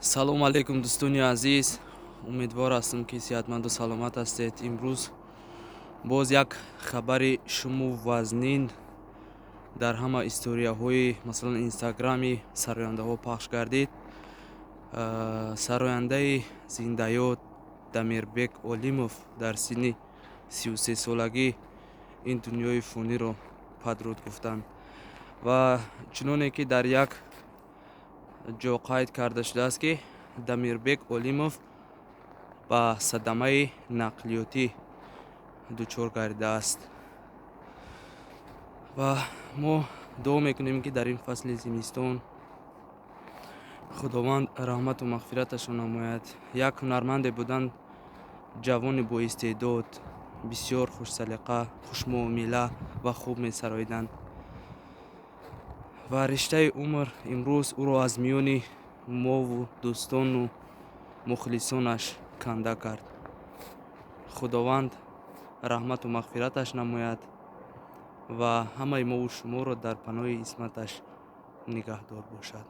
Салому алейкум, дӯстони азиз. Умедвор ҳастам, ки сиҳатманду саломат ҳастед. Имрӯз боз як хабари шуму вазнин дар ҳама историяҳои, масалан, Инстаграми сарояндаҳо пахш гардид. Сарояндаи зиндаёд Дамирбек Олимов дар синни 33-солагӣ ин дунёи фониро падруд гуфтанд. Ва чуноне ки дар як ҷо қайд карда шудааст, ки Дамирбек Олимов ба садамаи нақлиётӣ дучор гардидааст. Ва мо дуо мекунем, ки дар ин фасли зимистон Худованд раҳмату мағфираташон намояд. Як ҳунарманде буданд, ҷавони боистеъдод, бисёр хушсалиқа, хушмуомила ва хуб месароиданд. Ва риштаи умр имрӯз ӯро аз миёни мову дӯстону мухлисонаш канда кард. Худованд раҳмату мағфираташ намояд ва ҳамаи мову шуморо дар паноҳи исматаш нигаҳдор бошад.